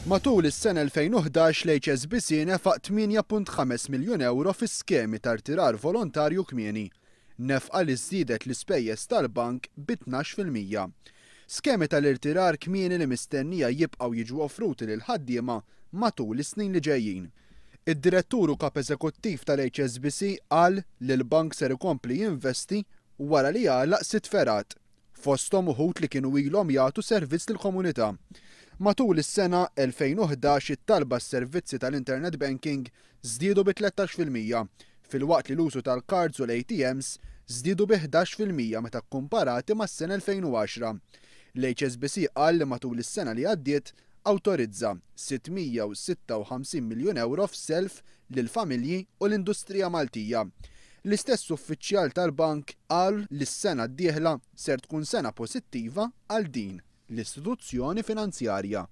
Matul is-sena 2011 l-HSBC nefaq 8.5 miljun ewro fi skemi ta' rtirar volontarju kmieni. Nefqa li żdiedet l-ispejjeż tal-bank bi 12%. Skemi tal-irtirar kmieni li mistennija jibqgħu jiġu offruti lil ħaddiema matul is-snin li ġejjin. Id-direttur u kap eżekuttiv tal-HSBC qal li l-bank ser ikompli jinvesti wara li għalaq sitt fergħat, fosthom uħud li kienu ilhom jagħtu servizz lill-komunità. Matul is-sena 2011 it-talba għas-servizzi tal-internet banking żdiedu bi 13%, filwaqt li l-użu tal-cards u l-ATMs żdiedu bi 11% meta kkumparati mas-sena 2010. L-HSBC qal li matul is-sena li għaddiet awtorizza 656 miljun ewro f'self lill-familji u l-industrija Maltija. L-istess uffiċjal tal-bank qal li s-sena d-dieħla ser tkun sena pożittiva għal din l-istituzzjoni finanzjarja.